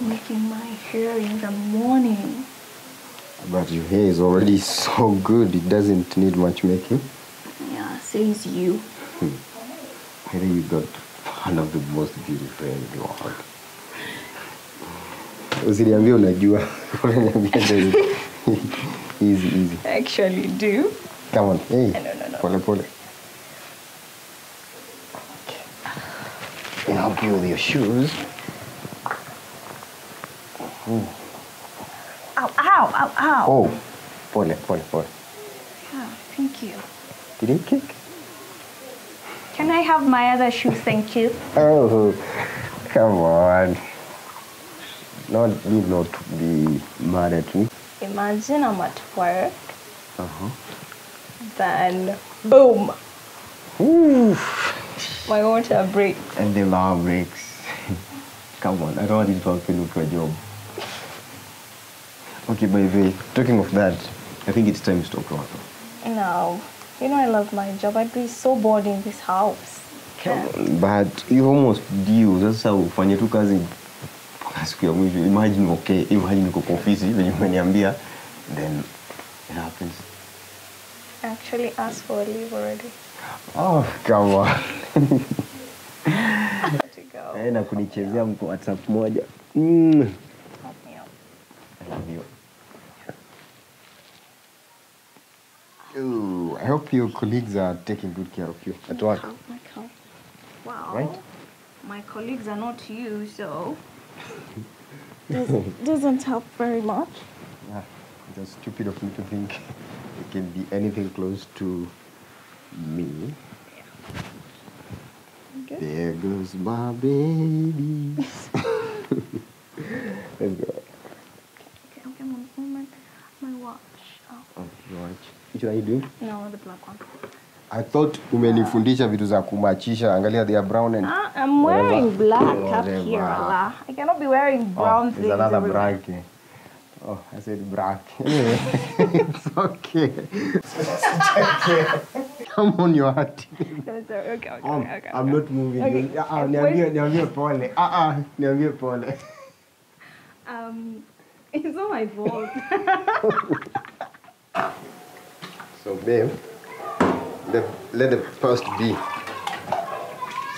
Making my hair in the morning. But your hair is already so good, it doesn't need much making. Yeah, says you. I think you got one of the most beautiful hair in the world. Usiniambie unajua. Unaniambia easy, easy. I actually do. Come on, hey. No, no, no. Pole, pole. Okay. I'll help you with your shoes. Ow, ow, ow, ow. Oh, pole, pole, pole. Yeah, thank you. Did he kick? Can I have my other shoe, thank you? Oh, come on. No need not to be mad at me. Imagine I'm at work. Uh-huh. Then, boom. Ooh. My water breaks. And the law breaks. Come on, I don't want it to happen with your job. Okay, by the way, talking of that, I think it's time to stop working. No. You know I love my job. I'd be so bored in this house. Come on, but you almost due. Sasa ufanye tu kazi mpaka siku ya mwisho. Imagine, okay, imagine uko kwa ofisi venye umeniambia, then it happens. I actually asked for a leave already. Oh, come on. To go. Na kunichezea mko WhatsApp moja. Help me out. I love you. Ooh, I hope your colleagues are taking good care of you at work. Wow. Right? My colleagues are not you, so doesn't help very much. Yeah, it's stupid of me to think it can be anything close to me. Yeah. Okay. There goes my baby. Let's go. Okay, okay, okay, my watch. Oh. Oh, your watch. Which one are you doing? No, the black one. I thought umenifundisha vitu za kumachisha. Angalia, they are brown and... I'm wearing black up here, Allah. I cannot be wearing brown things. There's another black. Oh, I said black. Anyway, it's okay. It's okay. Come on, your heart. No, sorry. Okay, okay, okay, okay. I'm not moving. Okay. Niambie pole. Niambie pole. It's not my fault. So, babe, let the first be.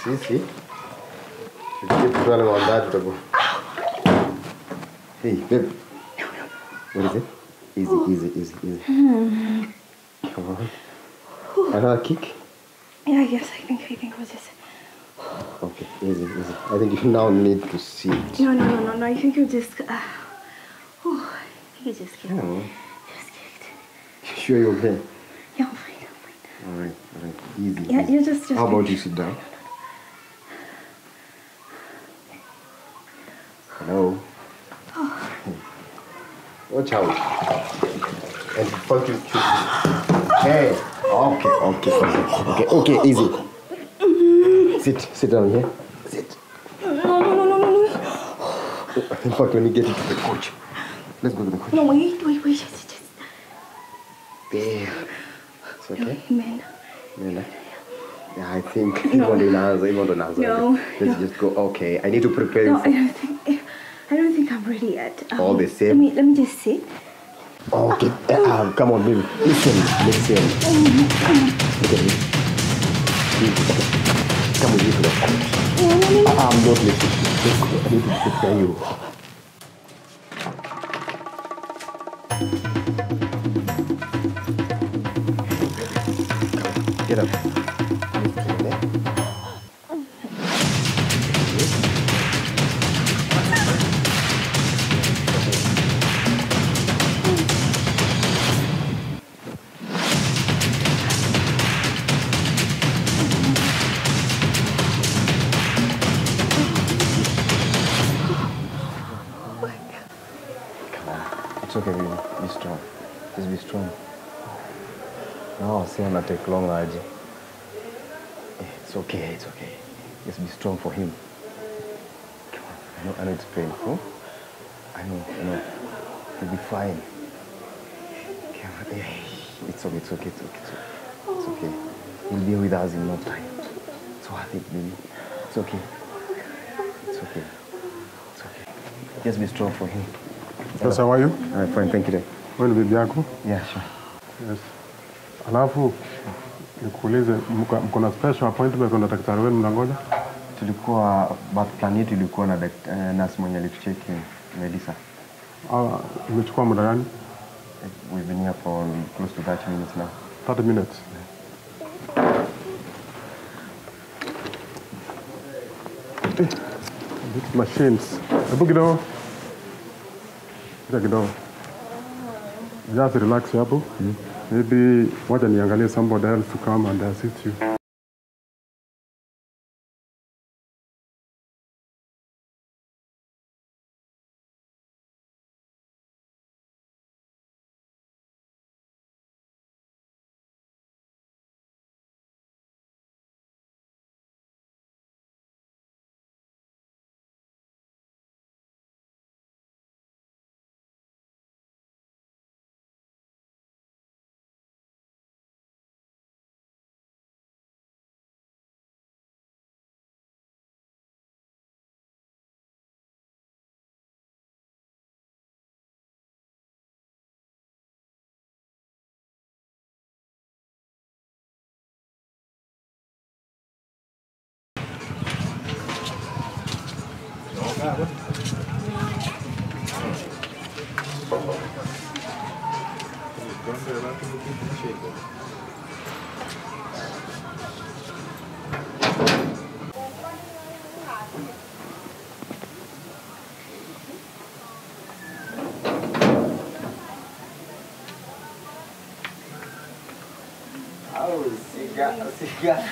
See, see? You keep running on that. Hey, babe. What is it? Easy, easy, easy, easy. Come on. Another kick? Yeah, yes, I think it was just... Okay, easy, easy. I think you now need to sit. No, no, no, no, no. I think you just... I think you just kicked. Oh. Just kicked. You sure you're okay? Yeah, I'm fine, I'm fine. All right, easy. Yeah, easy. You just... How about you sit down? No, no, no. Hello? Oh. Watch out. And fuck you. Hey! Okay, okay, okay, okay, easy. Sit down here. Sit. No, no, no, no, no, no. In fact, let me get you to the coach. Let's go to the coach. No, wait, wait, wait. Just. There. It's okay? No, man. Yeah, I think. No. No. Let's just go. Okay, I need to prepare you. No, I don't think I'm ready yet. All the same. Let me just sit. Okay, come on, baby. Listen, listen. Look at me. Okay. Come with me to the coach. I'm not listening. I need to prepare you. Get up. It's okay, baby. Be strong. Just be strong. No, see, I'm not take long, Aji. It's okay, it's okay. Just be strong for him. Come on. I know it's painful. I know. You'll be fine. Come on. It's okay, it's okay, it's okay, it's okay. It's okay. You'll be with us in no time. It's worth it, baby. It's okay. It's okay. It's okay. Just be strong for him. Yes, how are you? All right, fine, thank you. Wewe ni bibi yako? Yeah, sure. Yes. Alafu nikuulize, mko na special appointment na daktari wenu mnangoja? Tulikuwa birth plan yetu ilikuwa na nurse mwenye alitucheki Melissa. Imechukua muda gani? We've been here for close to 30 minutes now. 30 minutes. These machines. Hebu kidogo. Kidogo. Just relax hapo. Maybe wacha niangalie somebody else to come and assist you.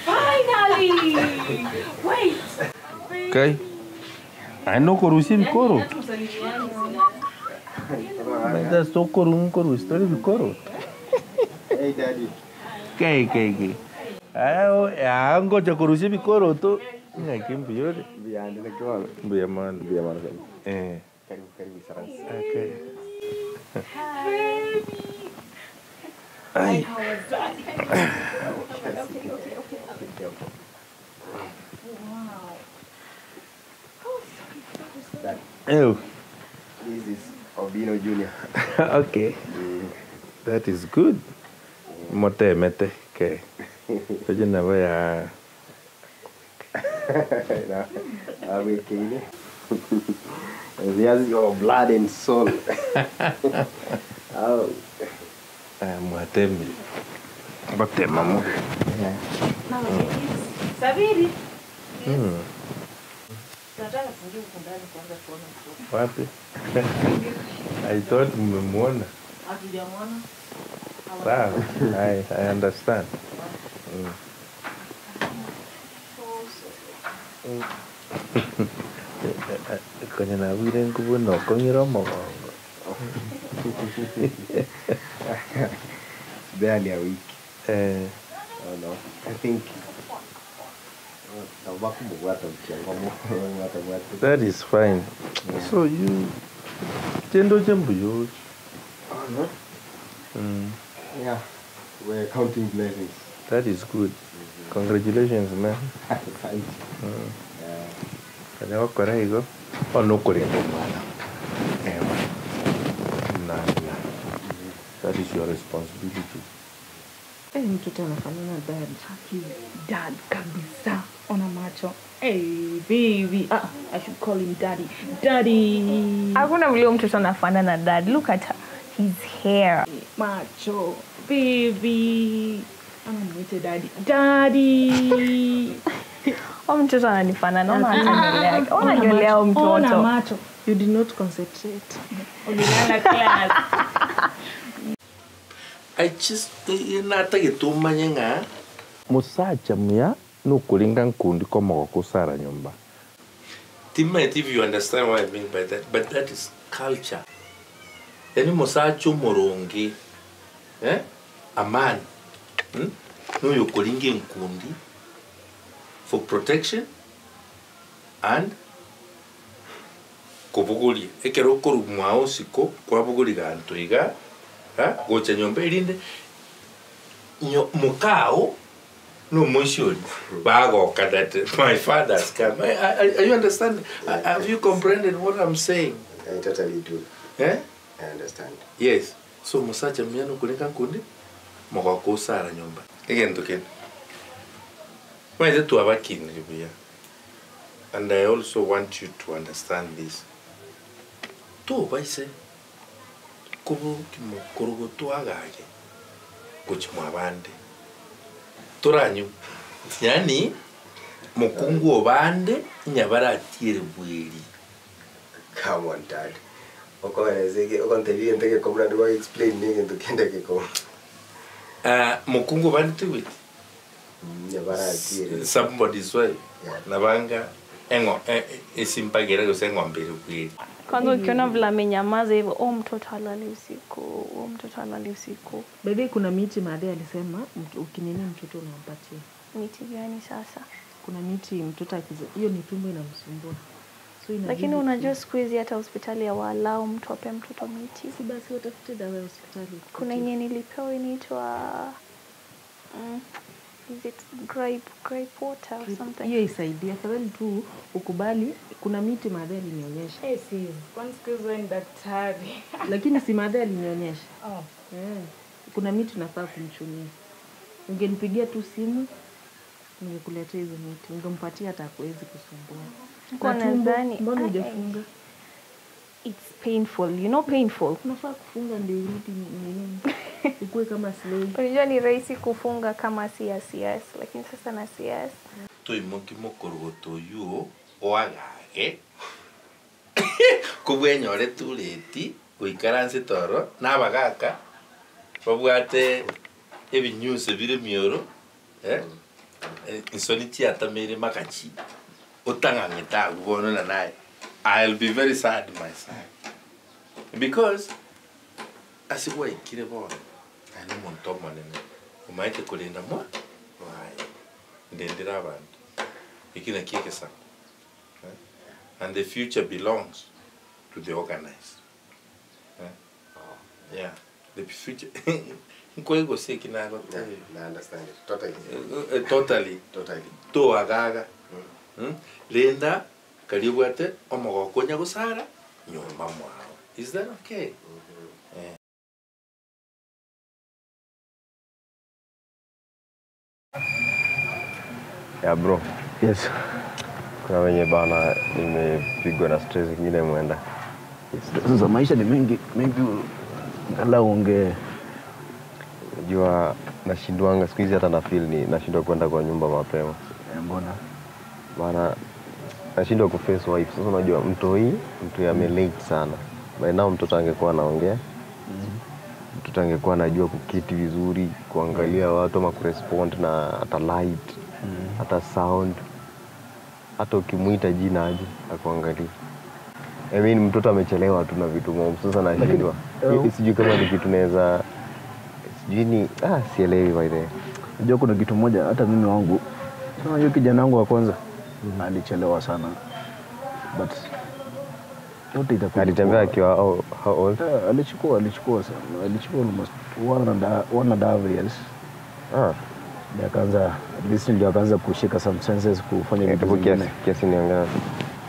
Finally! Wait! Okay. I know korusi bikoro. Mas só koru koru story bikoro. Hey daddy. Kai kai kai. Ah, ngoja korusi bikoro to. Ngakimbiore. Biande na kwa. Biaman, biaman. Eh. Karibu karibu sana. Okay. Baby. Ay. How was that? Okay. Wow. Oh, sorry. Ew. This is Obino Jr. Okay. That is good. Mote mete ke. Toje na ba ya. He has your blood and soul. Oh. Mwatemi. Batema mo. Sabiri. Nataka kuingia huko ndani kwanza kuona mtoto. Wapi? I thought mmemwona. Hatujamwona. Sawa. I understand. Kwenye nawire nguvu nokong'ira omogongo. It's barely a week. Oh no. I think that is fine. Yeah. So you Chendo chembuyo. Oh no. Yeah, we're counting blessings. That is good. Congratulations, man. Thank you. Kanya wakora higo. Oh no koringo mwana. Nah. That is your responsibility. Eh, mtoto anafanana dad. Dad kabisa. Ona macho. Hey baby. I should call him daddy. Daddy. Hakuna vile mtoto anafanana dad. Look at his hair. Macho. Baby. Anamuite daddy. Daddy. Oh, mtoto ananifanana. Ona nywele yake. Ona nywele ya mtoto. Ona macho. You did not concentrate. Ulilala class. I just nataka nga musacha muya nukulinga nkundi komogo kusara nyumba. Timmet, if you understand what I mean by that, but that is culture. Yani musacha murongi, eh? A man, nukulinga nkundi for protection and kubuguli. Ekero korumwao siko kwabuguli gantu iga. Gocha nyomba irinde mukao no moshori bagoka that my father's come. Are you understand? Have you comprehended what I'm saying? I totally do. Eh? I understand. Yes. So musacha miyano kunika nkundi mogoko usara nyumba. Egento kende. Wende tuabakini libuya. And I also want you to understand this. To baise kubu kimokorogo tuagage kuchimwa bande. Toranyu. Yani mukungu obande nyabara atiere bweli. Come on, Dad. Okoelezeke okontebie ndeke komra ndiwa explain nini ndukende keko. Mukungu bande tuwit. Nyabara atiere. Somebody's wife. Yeah. Nabanga engo esimpagera gose ng'ombe bweli. Kwanza ukiona vile amenyamaza hivyo, oh mtoto halali usiku, oh mtoto halali usiku. Baby kuna miti madhe alisema ukinini mtoto unampatia. Miti gani sasa? Kuna miti mtoto akiza, hiyo ni tumbo inamsumbua. So lakini unajua siku hizi hata hospitali ya walao mtu ape mtoto miti. Si basi watafute dawa ya hospitali. Kuna yenye nilipewa inaitwa is it grape water or something? Hiyo isaidia. Afadhali tu ukubali kuna miti madhe alinionyesha. Eh sis, kwani siku hizo ni daktari. Lakini si madhe alinionyesha. Oh. Yeah. Kuna miti nafaa kumchumia. Ungenipigia tu simu ningekuletea hizo miti. Ungempatia hata hakuwezi kusumbua. Kwa nadhani mbona hujafunga? It's painful. You know painful. Unafaa kufunga ndio urudi nini? Ukue kama slow. Unajua ni rahisi kufunga kama CS, lakini sasa na CS. Toimoki mokorogoto yuo oagage. Kubwenyore tureti goikaranse toro nabagaka babwate ebinyuse bire mioro insoni chiatamere makachi otang'ang'eta bono na naye. I'll be very sad, my son. Because asigwaikire bono ani omonto omonene omaete korenda mwa mwaye ndendera abantu iki naki egesaku. And the future belongs to the organized. Yeah, the future. Nkwego seki na I understand it totally. Totally. Totally. To agaga. Linda karibu ate omogokonya gusara nyumba mwao. Is that okay? Yeah. Yeah bro. Yes. Kuna wenye bana nimepigwa na stress nyingine mwenda. Sasa maisha ni mengi, maybe angalau unge unajua nashindwanga siku hizi hata na feel ni nashindwa kwenda kwa nyumba mapema. Mbona? Bana nashindwa ku face wife. Sasa unajua mtoi, mtu ame late sana. By now mtoto angekuwa anaongea. Mtoto angekuwa anajua kuketi vizuri, kuangalia watu ama kurespond na hata light, hata sound. Hata ukimuita jina aje akuangalie. I mean mtoto amechelewa tu na vitu mob. Sasa nashindwa. Sijui kama ni kitu naweza sijui ni sielewi by the way. Unajua kuna kitu moja hata mimi wangu. Unajua kijana wangu wa kwanza alichelewa sana. But yote itakuwa alitembea akiwa how old? Alichukua sana. Alichukua almost 1.5 years. Ndio akaanza at least ndio akaanza kushika some senses kufanya vitu vingine. Kiasi ni ngapi?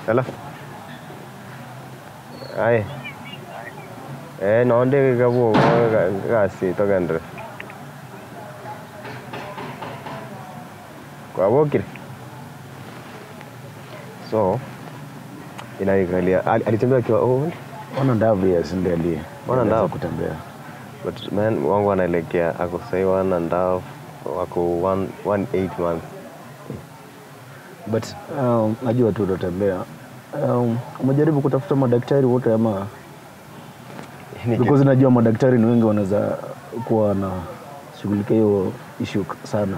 Hello. Ai. Naonde kabo kasi togendre. Kwa wokire. So inaikalia alitembea akiwa old 1.5 years ndio aliye. 1.5 kutembea. But man wangu anaelekea ako say 1.5 wako 1.8 months. But najua tu utatembea. Umejaribu kutafuta madaktari wote ama? Because najua madaktari ni wengi wanaweza kuwa na shughulikia hiyo issue sana.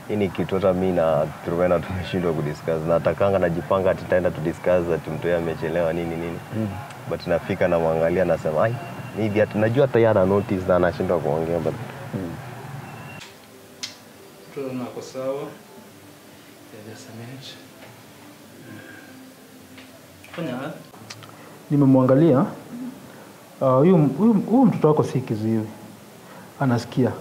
Hii ni kitu hata mimi na Truvena tumeshindwa kudiscuss. Natakanga najipanga ati taenda to discuss ati mtu yeye amechelewa nini nini. But nafika na muangalia nasema ai maybe hata najua tayari ana notice na anashindwa kuongea but Mtoto ako sawa. Just a minute. Fanya. Nimemwangalia. Huyu mtoto wako si kiziwi. Anasikia.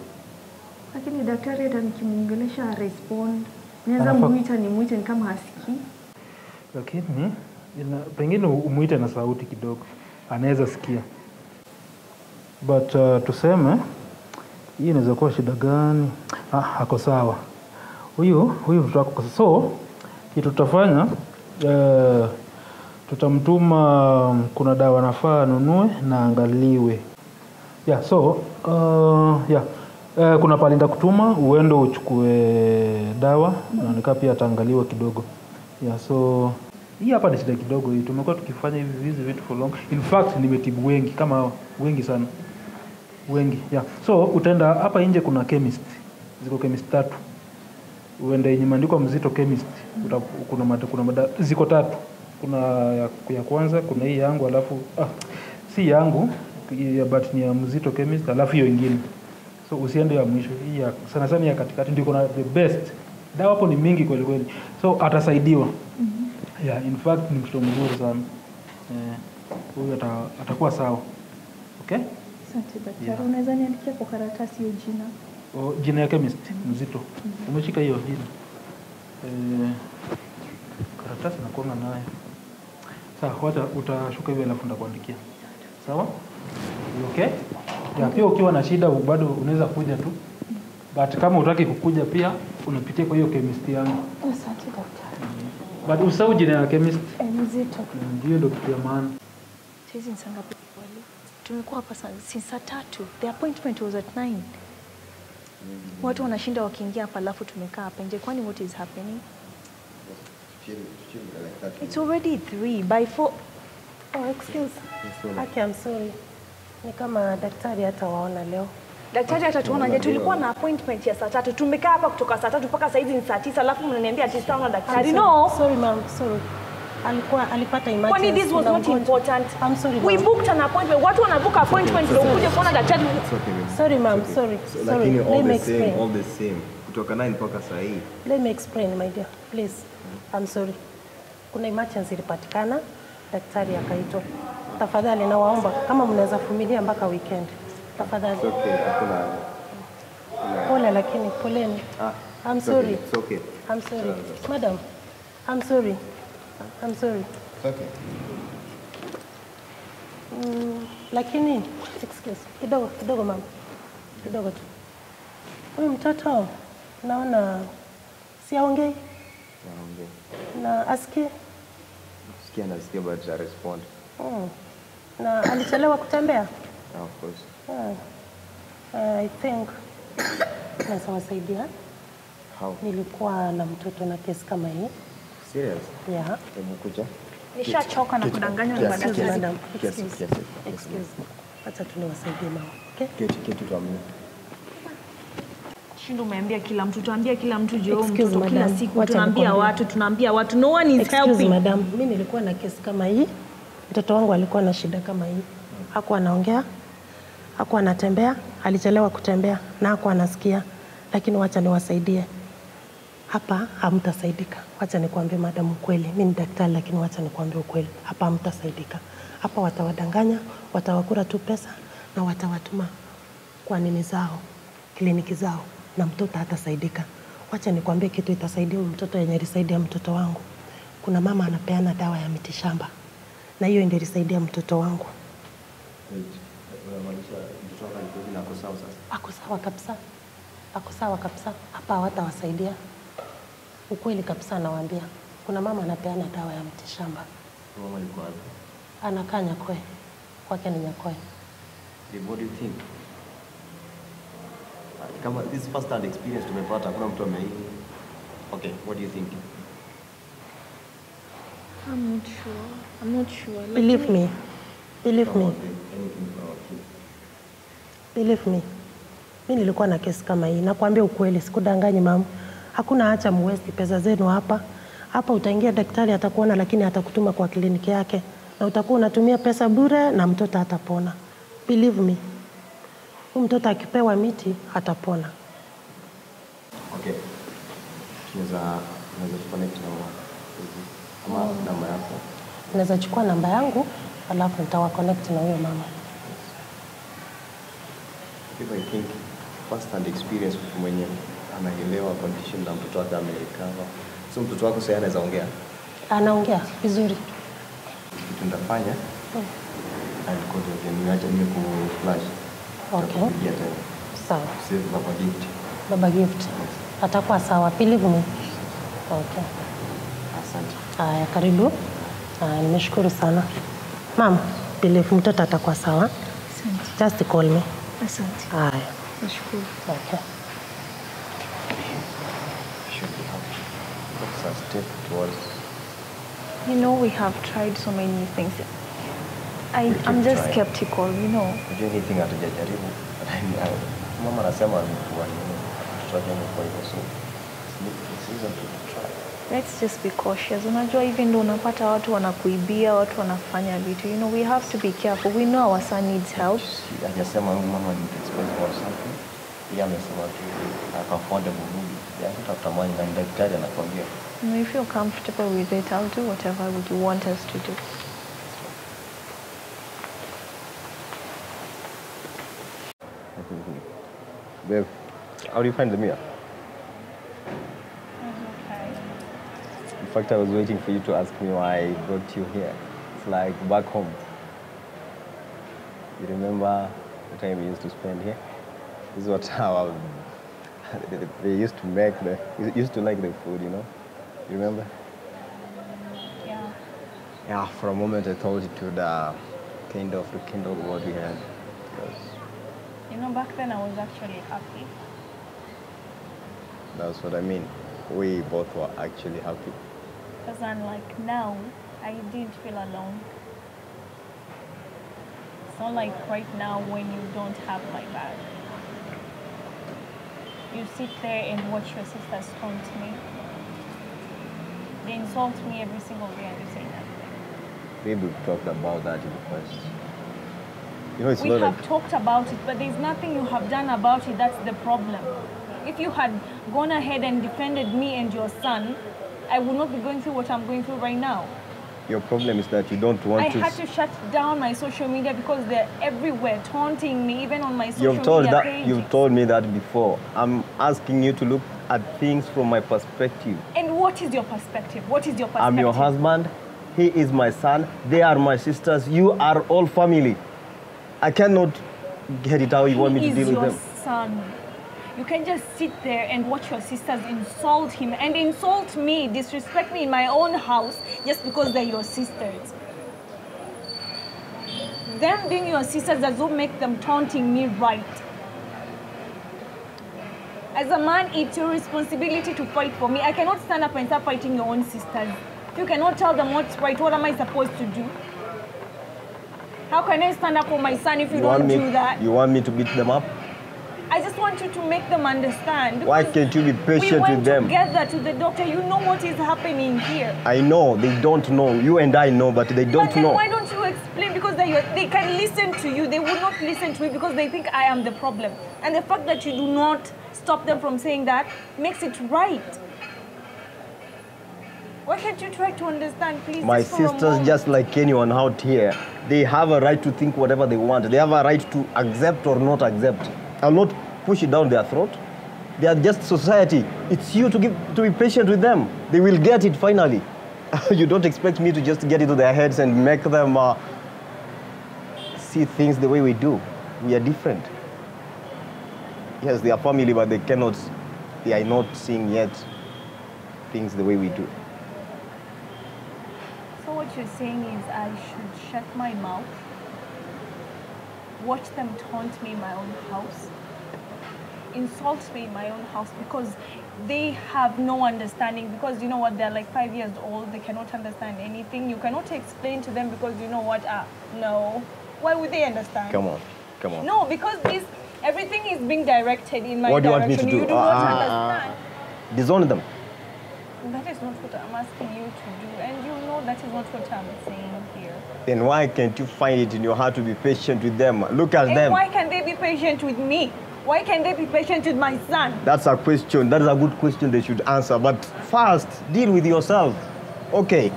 Lakini daktari hata nikimuongelesha respond. Naweza muita ni muite ni kama hasikii. Lakini Pengine umuite na sauti kidogo, anaweza sikia. But tuseme hii inaweza kuwa shida gani? Ako sawa. Huyu mtoto wako. So kitu tutafanya, tutamtuma, kuna dawa nafaa anunue na angaliwe. Yeah, so yeah. Kuna pale nitakutuma uende uchukue dawa na nikaa pia ataangaliwa kidogo. Yeah, so hii hapa ni shida kidogo hii. Tumekuwa tukifanya hivi vitu for long. In fact nimetibu wengi kama hawa, wengi sana. Wengi. Yeah. So utaenda hapa nje kuna chemist. Ziko chemist tatu. Uende yenye imeandikwa Mzito Chemist. Kuna ziko tatu. Kuna ya kwanza, kuna hii yangu alafu si yangu ya but ni ya Mzito Chemist alafu hiyo nyingine. So usiende ya mwisho, hii ya sana sana ya katikati ndio kuna the best. Dawa hapo ni mingi kweli kweli. So atasaidiwa. Yeah, in fact ni mtoto mzuri sana. Huyu atakuwa sawa. Okay? Asante daktari. Yeah. Unaweza niandikia kwa karatasi hiyo jina? Oh, jina ya chemist Mzito. Umeshika hiyo jina. Karatasi nakuanga nayo. Sawa, wacha utashuka hivi alafu nitakuandikia. Sawa? You okay? Ya, pia ukiwa na shida bado unaweza kuja tu. But kama hutaki kukuja pia unapitia kwa hiyo chemist yangu. Asante daktari. But usahau jina ya chemist. Mzito. Ndio ndio kitu ya maana. Sisi ni saa ngapi kweli? Tumekuwa hapa since saa 3. The appointment was at 9. Watu wanashinda wakiingia hapa alafu tumekaa hapa nje. Kwani what is happening? It's already 3 by 4. Oh, excuse. Okay, I'm sorry. Ni kama daktari hatawaona leo. Daktari hatatuona je? Tulikuwa na appointment ya saa 3. Tumekaa hapa kutoka saa 3 mpaka saa hizi ni saa 9 alafu mnaniambia ati sitaona daktari. No. Sorry ma'am, sorry. Alipata emergency. Kwani this was not important. I'm sorry. We booked an appointment. Watu wanabook appointment ndio kuja kuona daktari. Sorry ma'am, sorry. Sorry. Lakini all the same. Kutoka 9 mpaka saa hii. Let me explain my dear, please. I'm sorry. Kuna emergency ilipatikana, daktari akaitwa. Tafadhali nawaomba kama mnaweza vumilia mpaka weekend. Tafadhali. It's okay, hakuna. Pole lakini poleni. I'm sorry. It's okay. I'm sorry. Madam, I'm sorry. I'm sorry. It's okay. Lakini excuse, kidogo mama. Kidogo tu. Huyu mtoto naona si aongei. Aongei. Na asikie? Sikia na sikia but I respond. Na alichelewa kutembea? Of course. I think naweza wasaidia. How? Nilikuwa na mtoto na kesi kama hii. Serious? Yeah. Hebu kuja. Nishachoka na kudanganywa na madaktari. Excuse. Excuse. Acha tuniwasaidie mama. Okay? Keti tuamini. Shindo umeambia kila mtu, tuambia kila mtu je, mtoto kila siku tunaambia watu, no one is helping. Excuse madam, mimi nilikuwa na kesi kama hii. Mtoto wangu alikuwa na shida kama hii. Hakuwa anaongea, hakuwa anatembea, alichelewa kutembea na hakuwa anasikia. Lakini wacha niwasaidie. Hapa hamtasaidika. Wacha nikwambie madam ukweli. Mimi ni daktari lakini wacha nikwambie ukweli. Hapa hamtasaidika. Hapa watawadanganya, watawakura tu pesa na watawatuma kwa nini zao, kliniki zao, na mtoto hatasaidika. Wacha nikwambie kitu itasaidia mtoto yenye ilisaidia mtoto wangu. Kuna mama anapeana dawa ya mitishamba. Na hiyo ndio ilisaidia mtoto wangu. Mtoto wako alikuwa na kosa sasa? Ako sawa kabisa. Ako sawa kabisa. Hapa hawatawasaidia. Ukweli kabisa nawaambia. Kuna mama anapeana dawa ya mitishamba. Mama yuko wapi? Anakaa Nyakoe. Kwake ni Nyakoe. What do you think? Kama this first hand experience tumepata, hakuna mtu amei. Okay, what do you think? I'm not sure. I'm not sure. Believe me. Believe me. Believe me. Mimi nilikuwa na kesi kama hii. Nakwambia ukweli, sikudanganyi mama. Hakuna hacha muwesti pesa zenu hapa. Hapa utaingia daktari atakuona lakini atakutuma kwa kliniki yake. Na utakuwa unatumia pesa bure na mtoto atapona. Believe me. Huyu mtoto akipewa miti atapona. Okay. Tunaweza connect na wewe. Ama namba yako. Naweza chukua namba yangu alafu nitawa connect na huyo mama. Because I think first hand experience mtu mwenye anaelewa condition na mtoto wake amerecover. So mtoto wako sasa anaweza ongea? Anaongea vizuri. Kitu nitafanya. I'll call you again. Niache mimi ku flash. Okay. Nitakupigia tena. Sawa. Save Baba Gift. Baba Gift. Atakuwa sawa. Believe me. Okay. Asante. Haya, karibu. Nimeshukuru sana. Mom, believe mtoto atakuwa sawa. Asante. Just call me. Asante. Haya. Nashukuru. Okay. Should be happy. That's a step towards. You know, we have tried so many things. I'm just skeptical, you know. Unajua anything hatujajaribu. Mama anasema amekuwa nini? Mtoto wake amekuwa hivyo, so it's reason to try. Let's just be cautious. Unajua even though unapata watu wanakuibia, watu wanafanya vitu. You know, we have to be careful. We know our son needs help. Hajasema mama ni expensive or something. Yeye amesema tu affordable movie. Yaani tutatamani na daktari anakuambia. If you're comfortable with it, I'll do whatever you want us to do. Babe, how do you find the meal? Okay. In fact, I was waiting for you to ask me why I brought you here. It's like back home. You remember the time we used to spend here? This is what our they used to make the used to like the food, you know. You remember? Yeah. Yeah. For a moment, I thought it would kind of rekindle what we had. Because you know, back then I was actually happy. That's what I mean. We both were actually happy. Because unlike now, I didn't feel alone. It's not like right now when you don't have my back. You sit there and watch your sisters taunt me. They insult me every single day and you say nothing. Maybe we've talked about that in the past. You know, it's we not have like... talked about it, but there's nothing you have done about it. That's the problem. If you had gone ahead and defended me and your son, I would not be going through what I'm going through right now. Your problem is that you don't want to... I had to shut down my social media because they're everywhere, taunting me, even on my social media pages. You've told me that before. I'm asking you to look at things from my perspective. And what is your perspective? What is your perspective? I'm your husband. He is my son. They are my sisters. You are all family. I cannot get it how you want me to deal with them. He is your son. You can just sit there and watch your sisters insult him and insult me, disrespect me in my own house just because they're your sisters. Them being your sisters does not make them taunting me right. As a man, it's your responsibility to fight for me. I cannot stand up and start fighting your own sisters. If you cannot tell them what's right, what am I supposed to do? How can I stand up for my son if you don't do that? You want me to beat them up? I just want you to make them understand. Why can't you be patient with them? We went together to the doctor. You know what is happening here. I know. They don't know. You and I know, but they don't know. Why don't you explain? Because they can listen to you. They will not listen to me because they think I am the problem. And the fact that you do not stop them from saying that makes it right. Why can't you try to understand, please? My sisters, just like anyone out here, they have a right to think whatever they want. They have a right to accept or not accept. I'll not push it down their throat. They are just society. It's you to be patient with them. They will get it finally. You don't expect me to just get into their heads and make them see things the way we do. We are different. Yes, they are family, but they cannot, they are not seeing yet things the way we do. So what you're saying is I should shut my mouth, watch them taunt me in my own house, insult me in my own house because they have no understanding, because you know what, they're like 5 years old, they cannot understand anything. You cannot explain to them because you know what, no. Why would they understand? Come on, come on. No, because this, everything is being directed in my what do you want direction. Me to do? You do not understand. Disown them. That is not what I'm asking you to do, and you know that is not what I'm saying here. Then why can't you find it in your heart to be patient with them? Look at them. Why can't they be patient with me? Why can't they be patient with my son? That's a question. That is a good question they should answer. But first, deal with yourself. Okay.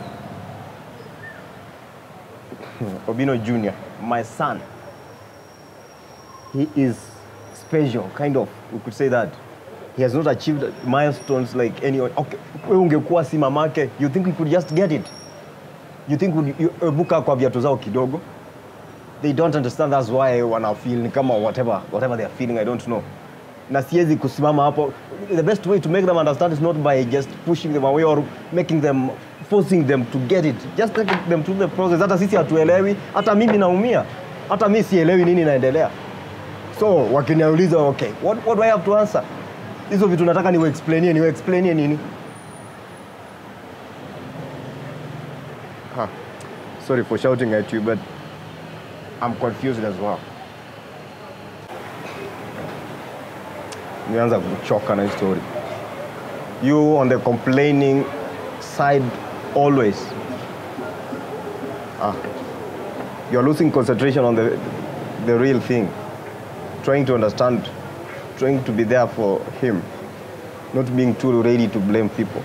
Obino Jr., my son, he is special, kind of. We could say that. He has not achieved milestones like anyone. Okay, ungekuwa si mamake, you think we could just get it? You think ebuka kwa viatu zao kidogo? They don't understand, that's why wana feel ni kama whatever they are feeling, I don't know. Na siwezi kusimama hapo. The best way to make them understand is not by just pushing them away or making them, forcing them to get it. Just take them through the process. Hata sisi hatuelewi, hata mimi naumia. Hata mimi sielewi nini inaendelea. So wakiniuliza, okay, what do I have to answer? Hizo vitu nataka niwe explainie nini? Huh. Sorry for shouting at you, but I'm confused as well. Nianza kuchoka na story. You on the complaining side always. You're losing concentration on the real thing. Trying to understand, trying to be there for him, not being too ready to blame people.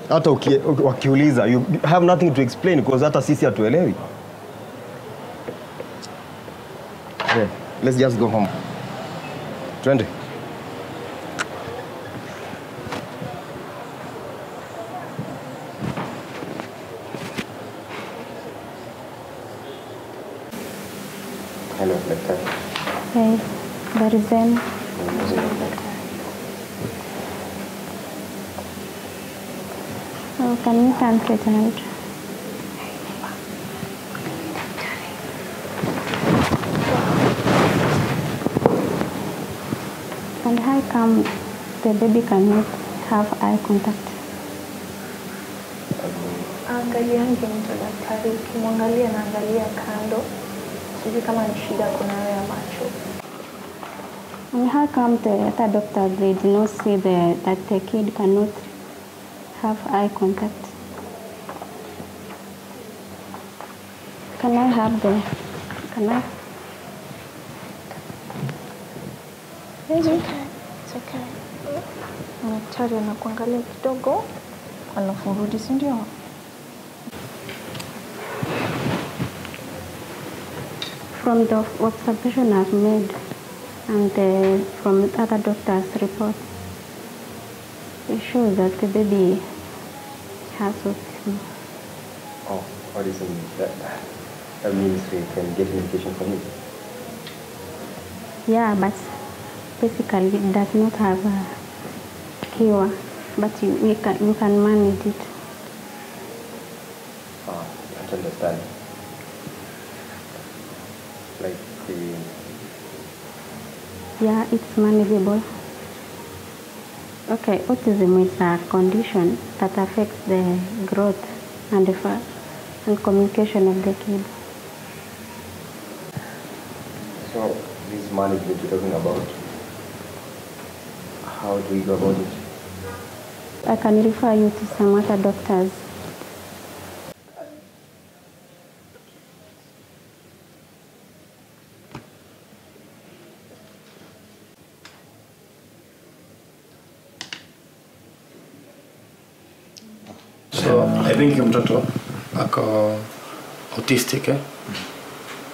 Hata wakiuliza, you have nothing to explain because hata sisi hatuelewi. Yeah, let's just go home. Twende. Hello, Doctor. Hey, habari zenu? Oh, can you translate out? And how come the baby cannot have eye contact? Angaliange mtu daktari, ukimwangalia na angalia kando. Sijui kama ni shida kuna ya macho. And how come the other doctor, they did not see that the kid cannot have eye contact? Can I have the, can I? It's okay, it's okay. Daktari anakuangalia kidogo, alafu rudi, si ndio? From the observation I've made and from other doctors' reports, it shows that the baby has autism. Oh, autism, that means we can get medication for him? Yeah, but basically it does not have a cure, but you can manage it. Oh, I don't understand. Like the... Yeah, it's manageable. Okay, autism is a condition that affects the growth and the and communication of the kid. So, this management you're talking about, how do we go about it? I can refer you to some other doctors. So, I think mtoto ako autistic, eh?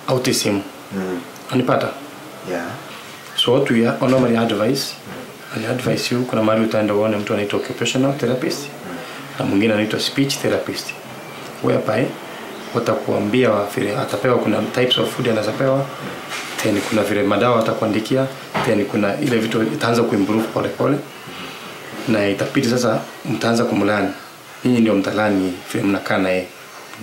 Autism. Anipata? Yeah. So what we normally advise, I advise you, kuna mahali utaenda uone mtu anaitwa occupational therapist na mwingine anaitwa speech therapist. Whereby watakuambia vile atapewa, kuna types of food anazapewa, then kuna vile madawa atakuandikia, then kuna ile vitu itaanza kuimprove pole pole. Na itapiti sasa mtaanza kumlani. Ninyi ndio mtalani vile mnakaa na yeye.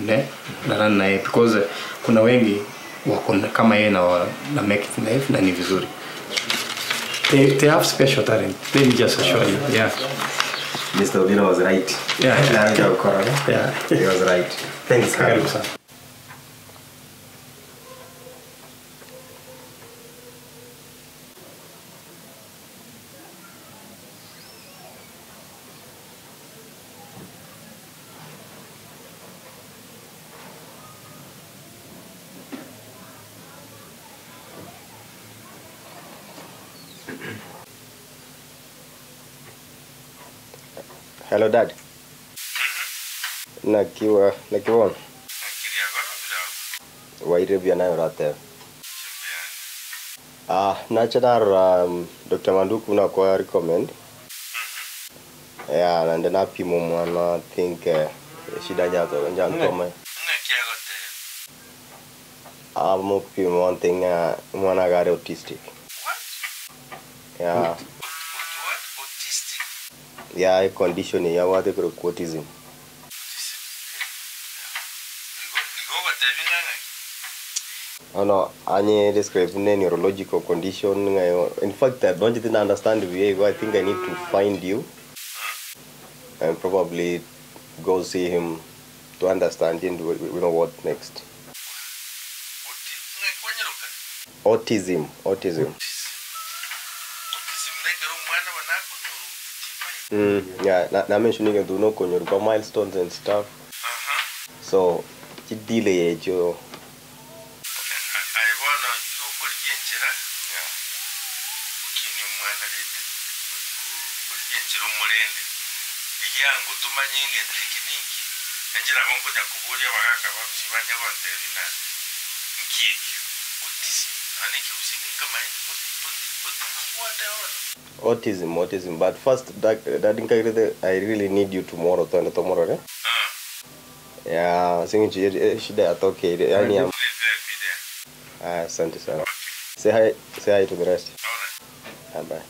Ne? Mnalani na yeye because kuna wengi wako kama yeye na make it in life na ni vizuri. They have special talent. Let me just assure you. Yeah. Mr. Obina was right. Yeah. Yeah. He was right. Thanks, Karibu sana. Hello, Dad. Nakiwa, nakiwa. Waire bia nayo rate. Ah, nachadar Dr. Manduku na kwa recommend. Yeah, and then apima omwana, I think shida njantoma. Amopima one thing, mwana gari autistic. What? Yeah. What? Autistic? Yeah, condition ya wate kuro autism. Oh no, I describe neurological condition. In fact, I don't even understand the way. I think I need to find you and probably go see him to understand and we know what next. Autism. Yeah, na mentioning do no konyoruka milestones and stuff. So, delay jo. Autism. But first, I really need you tomorrow. Tomorrow, eh? Yeah, shida atoke. Yani asante sana. Say hi to the rest. All right. Bye.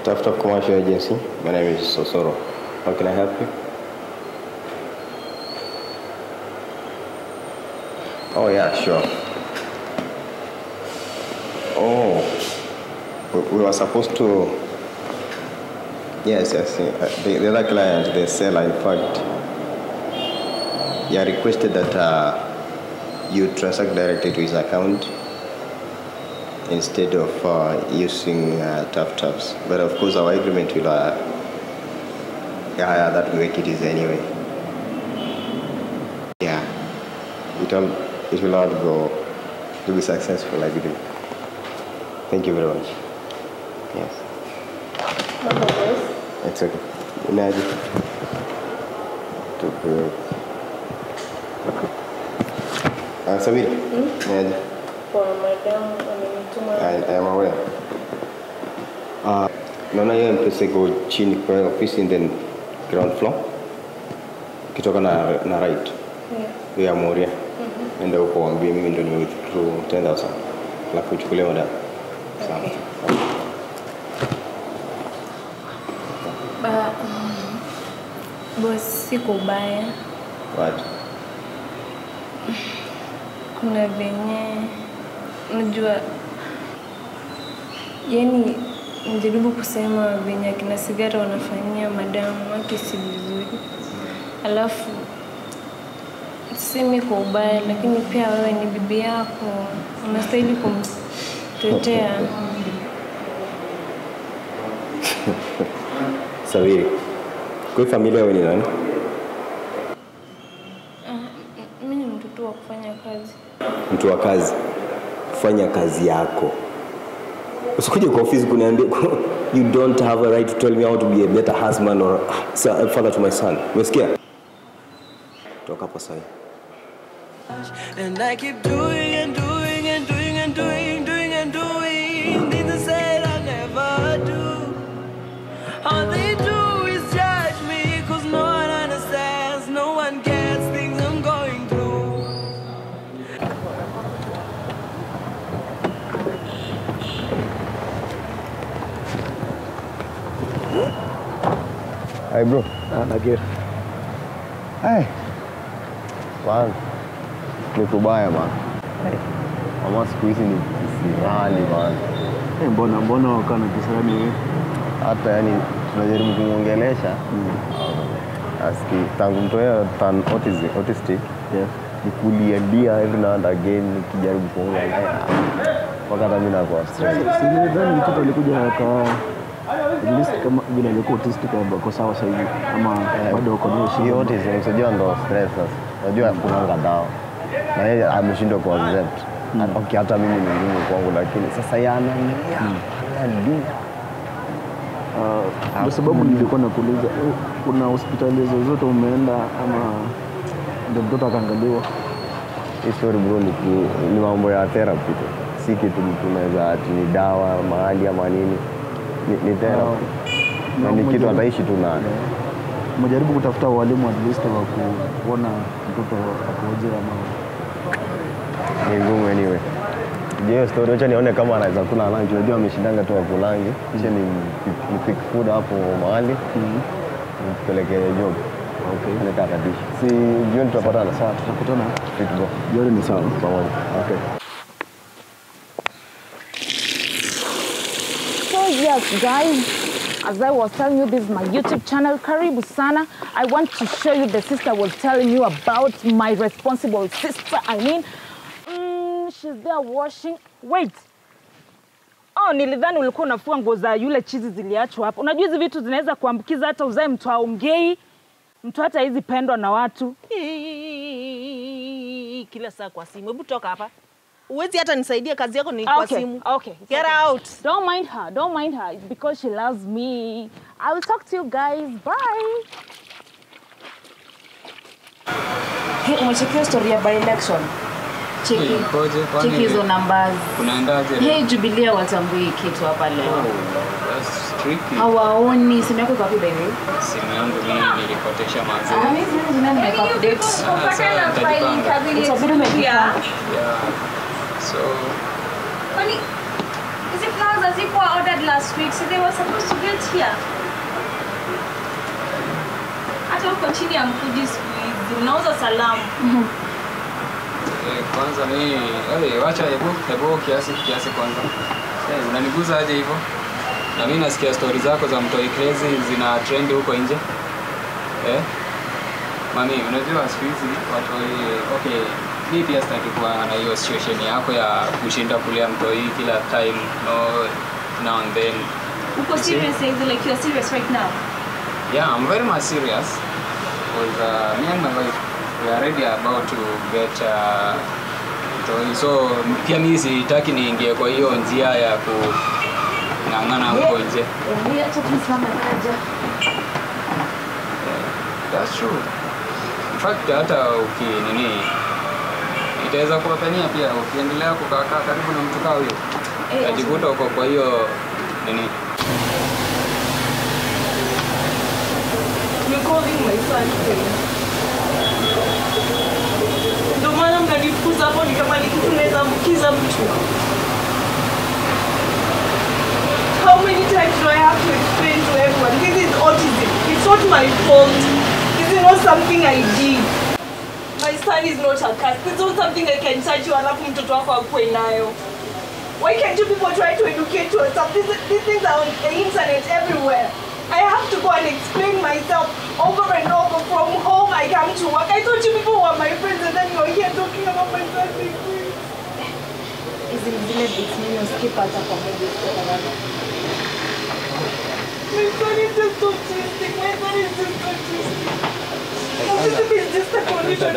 Tough Top Commercial Agency. My name is Sosoro. How can I help you? Oh yeah, sure. Oh, we were supposed to. Yes, yes. The other client, the seller, in fact, yeah, requested that you transact directly to his account instead of using Tough Tops. But of course, our agreement will, yeah, that way it is anyway. Yeah, it will not go to be successful, I believe. Thank you very much. Yes. It's okay. Imagine. To break. Sabira. Imagine. kwa madamu amenituma. I am aware. Naona hiyo M-Pesa iko chini kwa ofisi in the ground floor. Kitoka na right. Yeah. Ya Moria. Nenda huko waambie mimi ndio nime withdraw 10,000. Alafu uchukulie madam. Sawa. Ba boss, siko ubaya. What? Kuna venye unajua, yani nijaribu kusema venye akina Sigara wanafanyia madamu wake si vizuri. Alafu sisemi kwa ubaya, lakini pia wewe ni bibi yako, unastahili kumtetea. Sabiri, kwa familia wewe ni nani? Mimi ni mtoto wa kufanya kazi. Mtu wa kazi. Fanya kazi yako. Usikuje kwa ofisi kuniambia you don't have a right to tell me how to be a better husband or father to my son. Umesikia? Toka hapo sasa. And I keep doing and doing and doing and doing, doing and doing things I said I'll never do. All they do is judge me, 'cause no one understands, no one gets things I'm going through. Hi bro. Nakir. Hey. Man. Ni kubaya man. Hey. Mama siku hizi ni kisirani man. Hey, mbona wakana kisirani wewe? Hata yani tunajaribu kumuongelesha. Aski tangu mtoe tan autistic. Yeah. Nikuliadia every now and again nikijaribu kuongea naye. Wakati mimi nakuwa stress. Si nidhani mtoto alikuja aka at least kama vile alikuwa autistic kwa sawa sasa hivi ama bado uko na shida. Hiyo autism unajua ndo stress sasa. Unajua kuna dawa. Na yeye ameshindwa ku accept. Okay, hata mimi ni ngumu kwangu lakini sasa yeye analia. Analia. Kwa sababu nilikuwa nakuuliza kuna hospitali zozote umeenda ama ndio mtoto akaangaliwa? Hii story bro ni mambo ya therapy tu. Si kitu mtu anaweza ati ni dawa mahali ama nini. Ni therapy. Na ni kitu ataishi tu nayo. Mjaribu kutafuta walimu at least wa kuona mtoto akoje ama ni ngumu anyway. Je, story acha nione kama anaweza kula lunch. Unajua ameshindanga tu akulangi. Acha ni pick food hapo mahali. Nipeleke job. Okay. Nitakadishi. Si jioni tutapatana. Sawa, tutakutana. Fit go. Jioni ni sawa. Pamoja. Okay. So yes guys, as I was telling you, this is my YouTube channel, Karibu Sana. I want to show you the sister was telling you about, my responsible sister. I mean, she's there washing. Wait. Oh, nilidhani ulikuwa unafua nguo za yule chizi ziliachwa hapo. Unajua hizi vitu zinaweza kuambukiza hata uzae mtu aongei, mtu hata hizi pendwa na watu. Kila saa kwa simu. Hebu toka hapa. Uwezi hata nisaidia kazi yako ni kwa simu. Okay. Get out. Don't mind her. Don't mind her. It's because she loves me. I will talk to you guys. Bye. Hey, umechekia story ya by election? Cheki. Cheki hizo numbers. Kunaendaje? Hey, Jubilee watambui kitu hapa leo. Oh, that's tricky. Hawaoni. Simu yako iko wapi baby? Simu yangu mimi nilipotesha manzi. Ah, mimi simu yangu nimekuupdate. Utabidi umejipanga. Yeah. So, funny, is it flowers as if were ordered last week, so they were supposed to get here. Hata uko chini ya mkuji siku hizi, unauza salamu. Kwanza mimi, wacha hebu kiasi kwanza. Unaniguza aje hivyo? Na mimi nasikia stories zako za mtoi crazy zina trend huko nje. Mami, unajua siku hizi watu okay, mimi pia sitaki kuwa na hiyo situation yako ya kushinda kulea mtoi kila time, no now and then. Uko serious like you're serious right now? Yeah, I'm very much serious. Because me and my wife, we are ready about to get mtoi. So pia mimi sitaki niingie kwa hiyo njia ya kung'ang'ana huko nje. Mimi acha tusimame kaja. That's true. In fact, hata uki nini Itaweza kuwapenia pia ukiendelea kukaa karibu na mtu kama huyo. Utajikuta uko kwa hiyo nini? You're calling my son crazy. Ndio maana mnanifukuza hapo ni kama ni kitu naweza ambukiza mtu. How many times do I have to explain to everyone? This is autism. It's not my fault. This is not something I did. My son is not a curse. It's not something I can charge you alafu mtoto wako akuwe nayo. Why can't you people try to educate yourself? These things are on the internet everywhere. I have to go and explain myself over and over. From home, I come to work. I thought you people were my friends and then you're here talking about my son being crazy. Hizi ni zile bits mimi skip hata kwa movies kwa sababu. My son is just autistic. My son is just autistic. Autism is just a condition.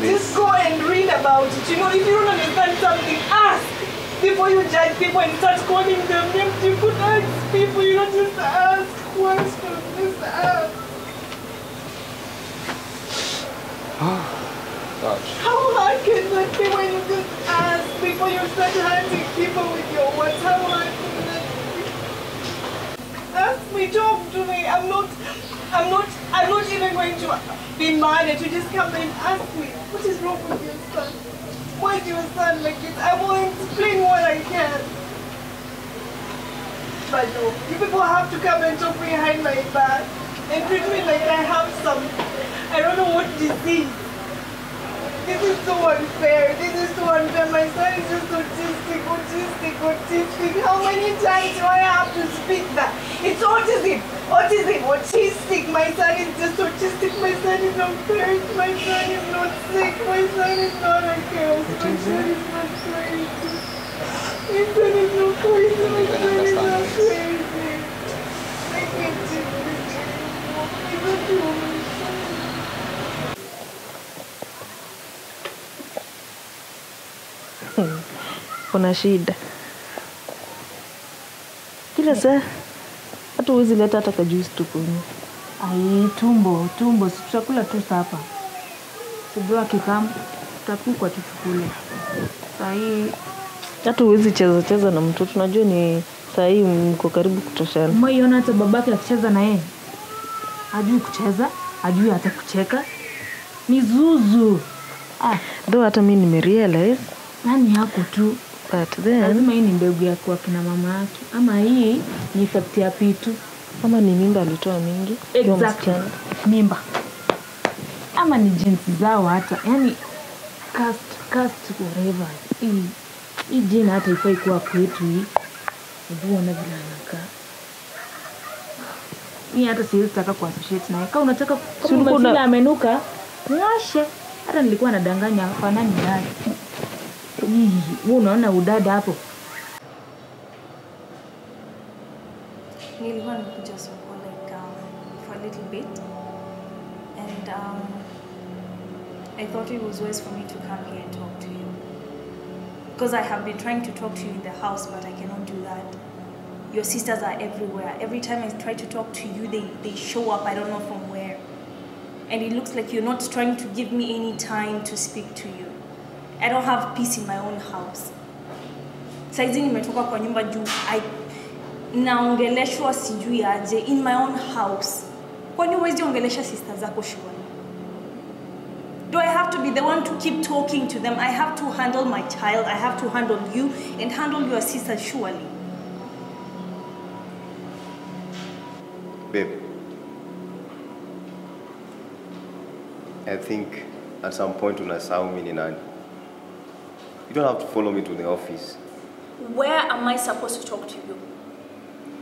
Just go and read about it. You know, if you don't understand something, ask. Before you judge people and start calling them names, you could ask people, you don't just ask questions, just ask. Oh, gosh. How hard can that be when you just ask before you start hunting people with your words? How hard can that be? Ask me, talk to me. I'm not even going to be mad at you. Just come and ask me, what is wrong with your son? Why do your son like this? I will explain what I can. But no, you people have to come and talk behind my back and treat me like I have some, I don't know what disease. This is so unfair. This is so unfair. My son is just autistic, autistic, autistic. How many times do I have to speak that? It's autism, autism, autistic. My son is just autistic. My son is not cursed. My son is not sick. My son is not a curse. My son is not crazy. My son is not crazy. My son is not crazy. I can't take this anymore. I don't know my son. Kuna shida kila saa, hata huwezi leta hata kajuice tukunywe. Ai, tumbo tumbo, tutakula tu sapa. Sijua kikamu tutapikwa tu tukule. Saa hii hata huwezi cheza cheza na mtoto, unajua ni saa hii mko karibu kutoshana. Umeiona hata babake akicheza na yeye hajui kucheza, hajui hata kucheka, ni zuzu. Ah, though hata mimi nimerealize nani yako tu. But then lazima hii ni mbegu ya kwa kina mama yake, ama hii ni effect ya pitu, ama ni mimba alitoa mingi. Exactly. Mimba ama ni jinsi zao hata, yani cast whatever. Hii jina hata ifai kuwa kwetu hii. Hebu ona vile anakaa. Mimi hata siwezi taka kuassociate naye. Kama unataka kama umefila amenuka, mwashe. Hata nilikuwa nadanganya fanani naye. Wewe unaona udada hapo? Nilikuwa nimekuja soko like for a little bit and I thought it was wise for me to come here and talk to you because I have been trying to talk to you in the house, but I cannot do that. Your sisters are everywhere. Every time I try to talk to you, they show up, I don't know from where. And it looks like you're not trying to give me any time to speak to you. I don't have peace in my own house. Saizi nimetoka kwa nyumba juu, naongeleshwa sijui aje in my own house. Kwani huwezi ongelesha sisters zako shuleni? Do I have to be the one to keep talking to them? I have to handle my child, I have to handle you and handle your sister surely. Babe, I think at some point unasahau mimi ni nani. You don't have to follow me to the office. Where am I supposed to talk to you?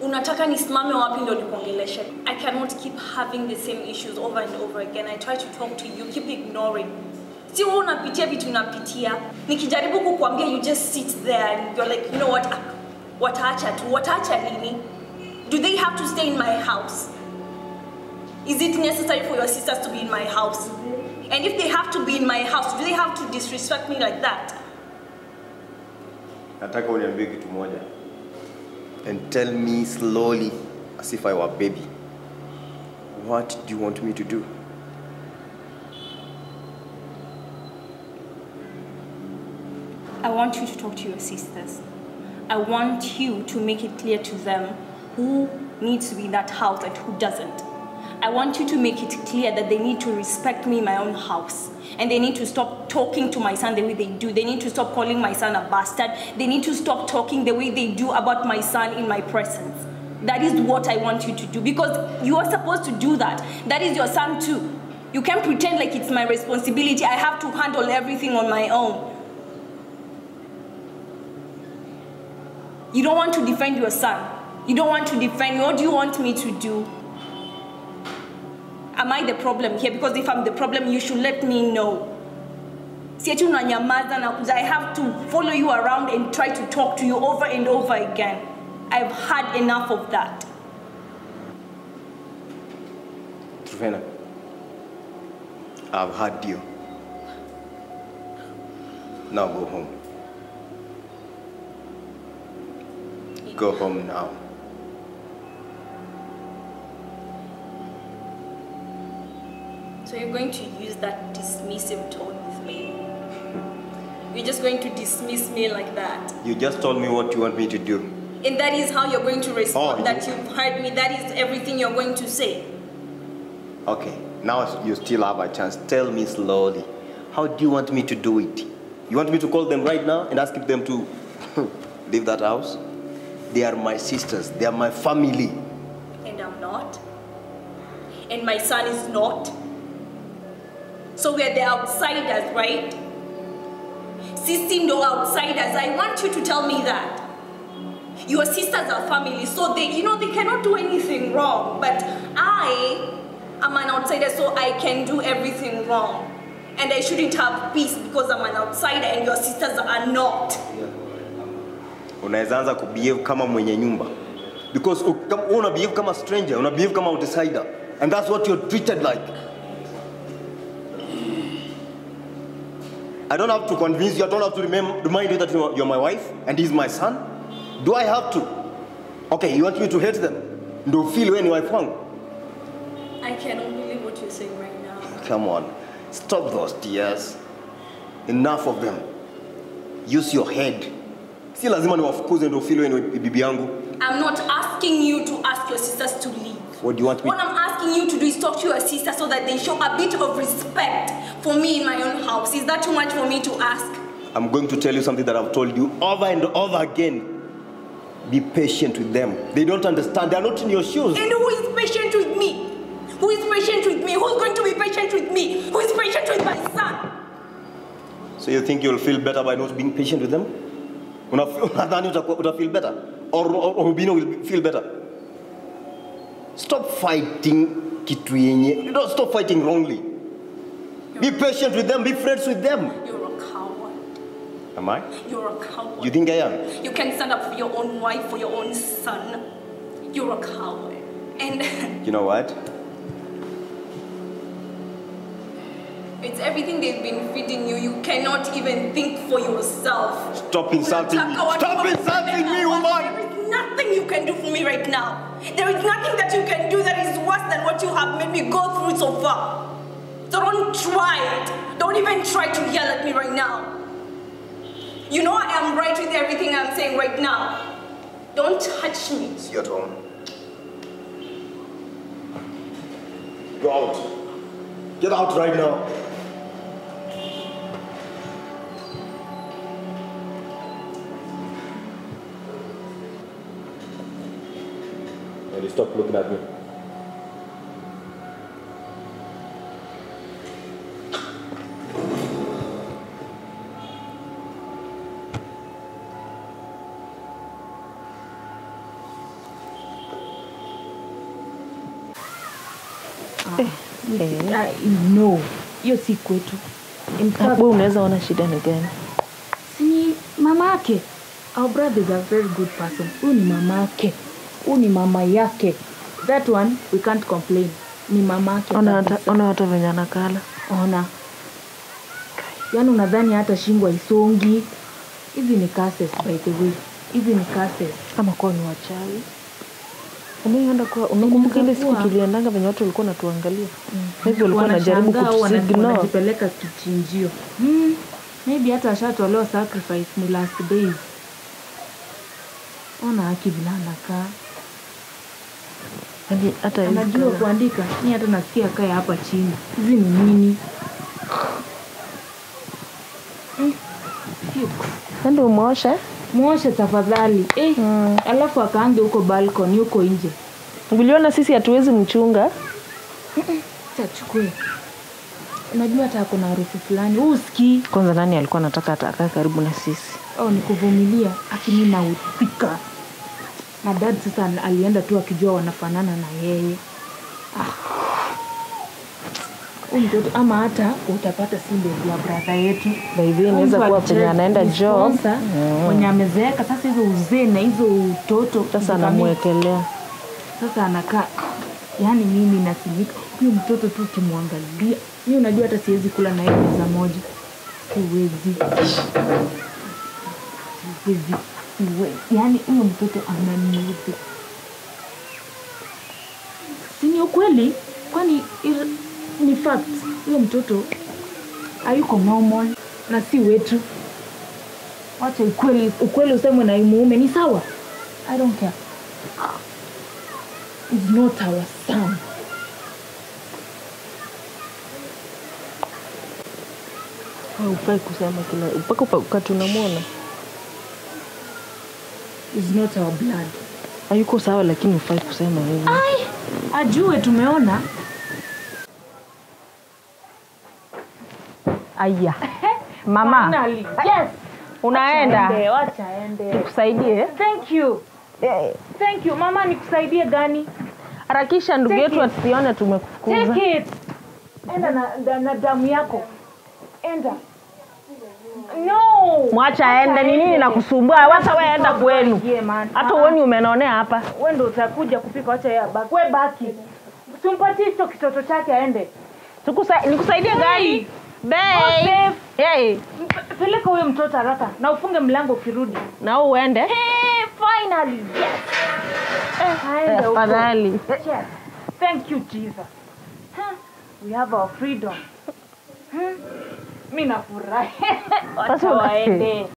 Unataka nisimame wapi ndio nikuongeleshe? I cannot keep having the same issues over and over again. I try to talk to you, keep ignoring. Si wewe unapitia vitu unapitia. Nikijaribu kukuambia you just sit there and you're like, you know what? Wataacha tu, wataacha nini? Do they have to stay in my house? Is it necessary for your sisters to be in my house? And if they have to be in my house, do they have to disrespect me like that? Nataka uniambie kitu moja. And tell me slowly, as if I were a baby. What do you want me to do? I want you to talk to your sisters. I want you to make it clear to them who needs to be in that house and who doesn't. I want you to make it clear that they need to respect me in my own house. And they need to stop talking to my son the way they do. They need to stop calling my son a bastard. They need to stop talking the way they do about my son in my presence. That is what I want you to do, because you are supposed to do that. That is your son too. You can't pretend like it's my responsibility. I have to handle everything on my own. You don't want to defend your son. You don't want to defend me. What do you want me to do? Am I the problem here? Because if I'm the problem, you should let me know. I have to follow you around and try to talk to you over and over again. I've had enough of that. Trufena, I've had you. Now go home. Go home now. So you're going to use that dismissive tone with me? You're just going to dismiss me like that? You just told me what you want me to do. And that is how you're going to respond, that you've heard me, that is everything you're going to say. Okay, now you still have a chance. Tell me slowly, how do you want me to do it? You want me to call them right now and ask them to leave that house? They are my sisters, they are my family. And I'm not. And my son is not. So we are the outsiders, right? Sisi ndo outsiders. I want you to tell me that. Your sisters are family, so they, you know, they cannot do anything wrong. But I am an outsider, so I can do everything wrong. And I shouldn't have peace because I'm an outsider and your sisters are not. Unaweza anza kubehave kama mwenye nyumba. Because una behave kama stranger, una behave kama outsider. And that's what you're treated like. I don't have to convince you, I don't have to remind you that you're my wife and he's my son. Do I have to? Okay, you want me to hate them? Do feel when wife wangu? I cannot believe what you're saying right now. Come on, stop those tears. Enough of them. Use your head. Si lazima niwafukuze ndio feel when bibi yangu. I'm not asking you to ask your sisters to leave. What do you want me? What I'm asking you to do is talk to your sister so that they show a bit of respect for me in my own house. Is that too much for me to ask? I'm going to tell you something that I've told you over and over again. Be patient with them. They don't understand. They're not in your shoes. And who is patient with me? Who is patient with me? Who's going to be patient with me? Who is patient with my son? So you think you'll feel better by not being patient with them? Unadhani uta feel better? Or Rubino will feel better? Stop fighting kitu yenye. Don't stop fighting wrongly. Be patient with them. Be friends with them. You're a coward. Am I? You're a coward. You think I am? You can stand up for your own wife, for your own son. You're a coward. And you know what? It's everything they've been feeding you. You cannot even think for yourself. Stop insulting me. Stop insulting me, woman! There is nothing you can do for me right now. There is nothing that you can do that is worse than what you have made me go through so far. So don't try it. Don't even try to yell at me right now. You know I am right with everything I'm saying right now. Don't touch me. See you at home. Go out. Get out right now. And you stop looking at me. No, hiyo si kwetu. Wewe unaweza ona shida ni gani? Si ni mama yake. Our brother is a very good person. Huyu ni mama yake. Huyu ni mama yake. That one we can't complain. Ni mama yake. Ona hata venye anakala. Ona. Yaani unadhani hata shingo haisongi. Hizi ni cases by the way. Hizi ni cases. Ama kwa ni wachawi. Umeenda kwa unakumbuka ile siku tuliendanga venye watu walikuwa wanatuangalia. Maybe walikuwa wanajaribu kutusignal. Wanajipeleka kichinjio. Maybe hata ashatolewa sacrifice ni last days. Ona haki vile anakaa. Hadi hata anajua kuandika. Ni hata nasikia kaya hapa chini. Hizi ni nini? Ndio muoshe. Muoshe tafadhali. Alafu akaange huko balcony huko nje. Uliona sisi hatuwezi mchunga. Tachukue. Unajua hata kuna harufu fulani. Usikii. Kwanza nani alikuwa anataka hata akae karibu na sisi? Oh, ni kuvumilia. Akini na utika. Na dad sasa alienda tu akijua wanafanana na yeye. Mtoto ama hata utapata si ndio brother yetu. By the way inaweza kuwa penye anaenda job. Mwenye amezeeka sasa hizo uzee na hizo utoto sasa anamwekelea. Sasa anakaa yani mimi nasimika huyu mtoto tu kimwangalia. Mimi unajua hata siwezi kula na yeye meza moja. Siwezi. Siwezi. Yaani huyo mtoto ananiudhi. Si ni ukweli? Kwani ni fact huyo mtoto hayuko normal na si wetu. Wacha ukweli usemwe na mume ni sawa. I don't care. It's not our son. Hufai kusema kila mpaka wakati unamwona. It's not our blood. Hayuko sawa lakini hufai kusema hivyo. Ai, ajue tumeona. Aya. Mama. Finally. Yes. Unaenda. Wacha aende. Nikusaidie? Thank you. Thank you. Mama nikusaidie gani? Harakisha ndugu yetu asione tumekufukuza. Take it. Enda na damu yako. Enda. No. Mwacha aende, ni nini nakusumbua? Wacha wewe enda kwenu. Hata uone umenonea hapa. Wewe ndio utakuja kupika, wacha yeye abaki. Wewe baki. Usimpatie hicho kitoto chake aende. Nikusaidie gani? Babe. Hey. Peleka huyo mtoto haraka na ufunge mlango ukirudi. Na wewe uende. Hey, finally. Yes. Aende huko. Afadhali. Yes. Thank you Jesus. Huh? We have our freedom. Mimi nafurahi. Wacha waende.